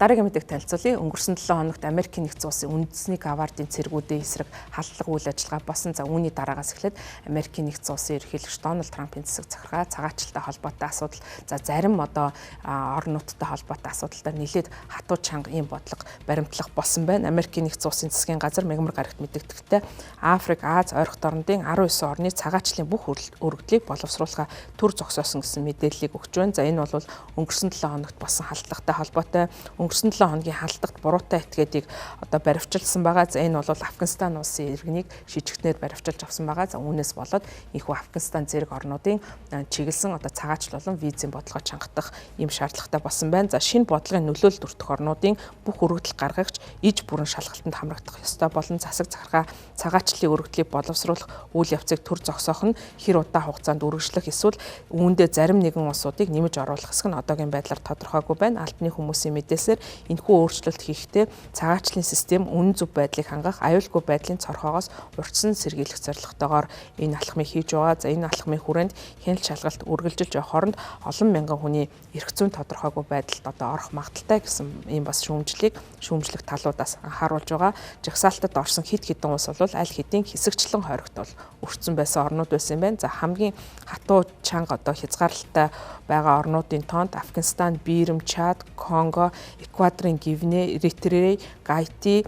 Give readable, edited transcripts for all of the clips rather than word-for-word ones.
Дараагийн мэдээг танилцуулъя. Өнгөрсөн 7 хоногт Америкийн нэгдсэн улсын үндэсний гвардын цэргүүдийн эсрэг халдлага үйл ажиллагаа болсон. За үүний дараагаас эхлээд Америкийн нэгдсэн улсын ерөнхийлөгч Дональд Трампын засаг захиргаа цагаачлалтай холбоотой асуудал, за зарим одоо орон нутгатай холбоотой асуудал дээр нэлээд хатуу чанга ийм бодлого баримтлах болсон байна. Америкийн нэгдсэн улсын засгийн газар мягмар гарагт мэдэгдэхдээ Африк, Ази, ойрхот орондын 19 орны цагаачлалын бүх өргөдлийг боловсруулахаа төр зогсоосон гэсэн мэдээллийг өгч байна. За энэ бол өнгөрсөн 7 хоногт болсон халдлагатай холбоотой. Өнгөрсөн 7 хоногийн халдлагт буруутай этгээдийг одоо баривчилсан байгаа. За энэ бол Афганистан улсын иргэнийг шижигтнээр баривчилж авсан байгаа. За үүнээс болоод энэхүү Афганистан зэрэг орнуудын чиглэсэн одоо цагаачлал болон визийн бодлогоо чангатах ийм шаардлагатай болсон байна. За шинэ бодлогын нөлөөлөлд өртөх орнуудын бүх өргөдөл гаргагч иж бүрэн шалгалтанд хамрагдах ёстой болон засаг захиргаа цагаачлалын өргөдлийг боловсруулах үйл явцыг төр зогсоох нь хэр удаан хугацаанд үргэлжлэх эсвэл үүндээ зарим нэгэн улсуудыг нэмж оруулах хэсэг нь одоогийн байдлаар тодорхойгүй байна. Албаны хүмүүсийн мэдээсээр энэхүү өөрчлөлт хийхдээ цагаачлалын систем үнэн зөв байдлыг хангах, аюулгүй байдлын цорхоогоос урьдчилан сэргийлэх зорилготойгоор энэ алхмыг хийж байгаа. За энэ алхмын хүрээнд хяналт шалгалт үргэлжилж явах хооронд олон мянган хүний эрх зүйн тодорхойгүй байдалд одоо орох магадлалтай гэсэн ийм бас шүүмжлийг шүүмжлэх талуудаас анхааруулж байгаа. Жагсаалтад орсон хэд хэдэн улс бол аль хэдийн хэсэгчлэн хоригт бол өртсөн байсан орнууд байсан юм байна. За хамгийн хатуу чанга одоо хязгаарлалтай байгаа орнуудын тоонд Афганистан, Бирм, Чад, Конго, Эквадорын Гвиней, Эритрей, Гаити,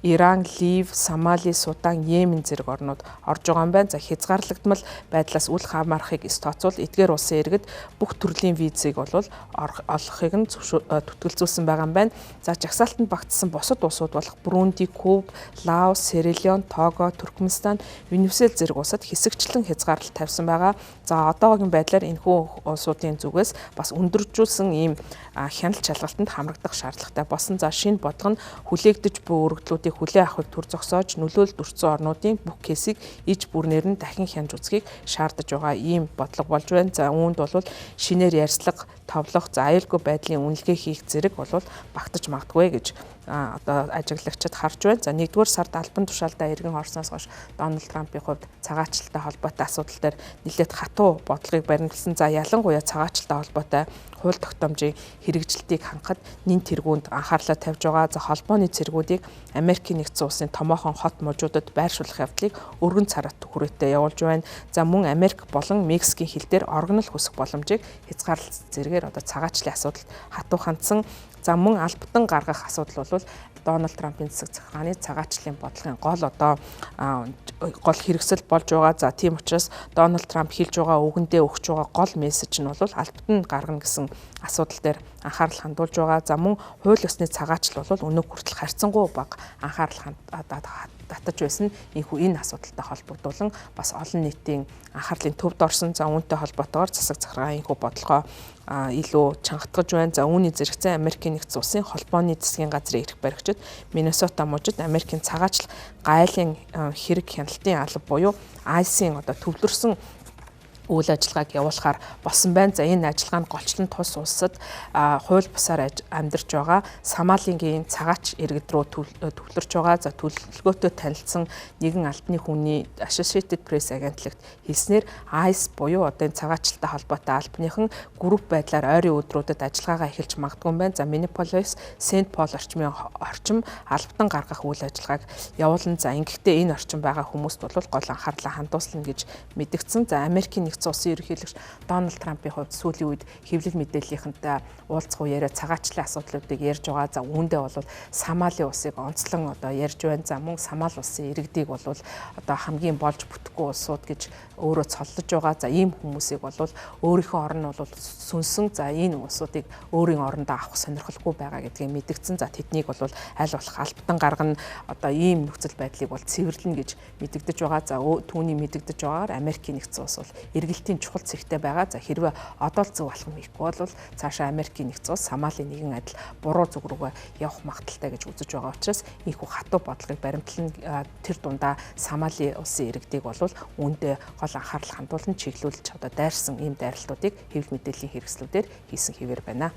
Иран, Лив, Сомали, Судан, Йемен зэрэг орнууд орж байгаа юм байна. За хязгаарлагдмал байдлаас үл хамаарахыг эс тооцвол эдгээр улсын иргэд бүх төрлийн визийг бол олохыг нь түтгэлзүүлсэн байгаа юм байна. За жагсаалтанд багтсан бусад улсууд болох Бурунди, Куб, Лаос, Сьерра-Леон, Того, Туркменистан, Венесуэл зэрэг улсад хэсэгчлэн хязгаарлалт тавьсан байгаа. За одоогийн байдлаар энэхүү улсуудын зүгээс бас өндөржүүлсэн ийм хяналт шалгалтанд хамрагдах шаардлагатай болсон. За шинэ бодлого нь хүлээгдэж буй өргөдлүүдийг хүлээн авахыг төр зогсоож нөлөөлөлд өртсөн орнуудын бүх кейсийг иж бүрнээр нь дахин хянаж үзхийг шаардаж байгаа ийм бодлого болж байна. За үүнд бол шинээр ярьцлага товлох, за аюулгүй байдлын үнэлгээ хийх зэрэг бол багтаж магадгүй гэж одоо ажиглагчид харж байна. За 1-р сард албан тушаалдаа иргэн орсноос хойш Дональд Трампын хувьд цагаачлалтай холбоотой асуудал дээр нэлээд хатуу бодлогыг баримтлсан. За ялангуяа цагаачлалтай холбоотой хууль тогтоомжийн хэрэгжилтийг хангахад нэн тэргуунд анхаарлаа тавьж байгаа. За холбооны цэргүүдийг Америкийн нэгдсэн улсын томоохон хот мужуудад байршуулах явдлыг өргөн царат хүрээтэй явуулж байна. За мөн Америк болон Мексикийн хил дээр оргинол хүсэх боломжийг хязгаарлалт зэрэгээр одоо цагаачлалын асуудалд хатуу хандсан. За мөн албатан гаргах асуудал бол Дональд Трампын засаг захиргааны цагаачлалын бодлогын гол одоо гол хэрэгсэл болж байгаа. За тийм учраас Дональд Трамп хэлж байгаа үгэндээ өгч байгаа гол мессеж нь бол албатан гаргана гэсэн асуудал дээр анхаарал хандуулж байгаа. За мөн хууль ёсны цагаачлал бол өнөөх хүртэл харьцангуй бага анхаарал татаж байсан. Энэхүү энэ асуудалтай холбогдуулан бас олон нийтийн анхаарлын төвд орсон. За үүнтэй холбоотойгоор засаг захиргаа энэхүү бодлогоо илүү чангатгаж байна. За үүний зэрэгцэн Америкийн нэгдсэн улсын холбооны засгийн газрын эрх баригчид Миннесота мужид Америкийн цагаачлал гайлын хэрэг хяналтын алба буюу ICE-ийн одоо төвлөрсөн үйл ажиллагааг явуулахаар болсон байна. За энэ ажиллагаа нь голчлон тус улсад хууль бусаар амьдарч байгаа Сомалигийн цагаач иргэд рүү төвлөрч байгаа. За төлөвлөгөөтэй танилцсан нэгэн албаны хүний Associated Press агентлагт хэлснээр ICE буюу одоо энэ цагаачлалтай холбоотой албаныхан групп байдлаар ойрын өдрүүдэд ажиллагаагаа эхэлж магадгүй юм байна. За Minneapolis, St. Paul орчмын орчим албатан гаргах үйл ажиллагааг явуулна. За ингэхдээ энэ орчин байгаа хүмүүст бол гол анхаарлаа хандуулна гэж мэдгдсэн. За Америкийн нэгдсэн улсын ерөнхийлөгч Дональд Трампын хувьд сүүлийн үед хэвлэл мэдээллийнхэнтэй уулзах үеэрээ цагаачлалын асуудлуудыг ярьж байгаа. За үүндээ бол Сомали улсыг онцлон одоо ярьж байна. За мөн Сомали улсын иргэдийг бол одоо хамгийн болж бүтэхгүй улсууд гэж өөрөө цоллож байгаа. За ийм хүмүүсийг бол өөрийнхөө орн нь бол сүнсэн. За энэ улсуудыг өөрийн орондоо авах сонирхолгүй байгаа гэдгийг мэдгдсэн. За тэднийг бол аль болох албатан гаргана, одоо ийм нөхцөл байдлыг бол цэвэрлэнэ гэж мэдэгдэж байгаа. За түүний мэдэгдэж байгаагаар Америкийн нэгдсэн улс бол эргэлтийн чухал зэгтэй байгаа. За хэрвээ одоо л зөв алхам хийхгүй бол цаашаа Америкийн нэгдсэн улс Сомалийн нэгэн адил буруу зүг рүүгээ явах магадлалтай гэж үзэж байгаа учраас ийхүү хатуу бодлогыг баримтлан тэр дундаа Сомали улсын иргэдийг бол үүндээ гол анхаарал хандуулан чиглүүлж одоо дайрсан ийм дайралтуудыг хэвлэл мэдээллийн хэрэгслүүдээр хийсэн хэвээр байна.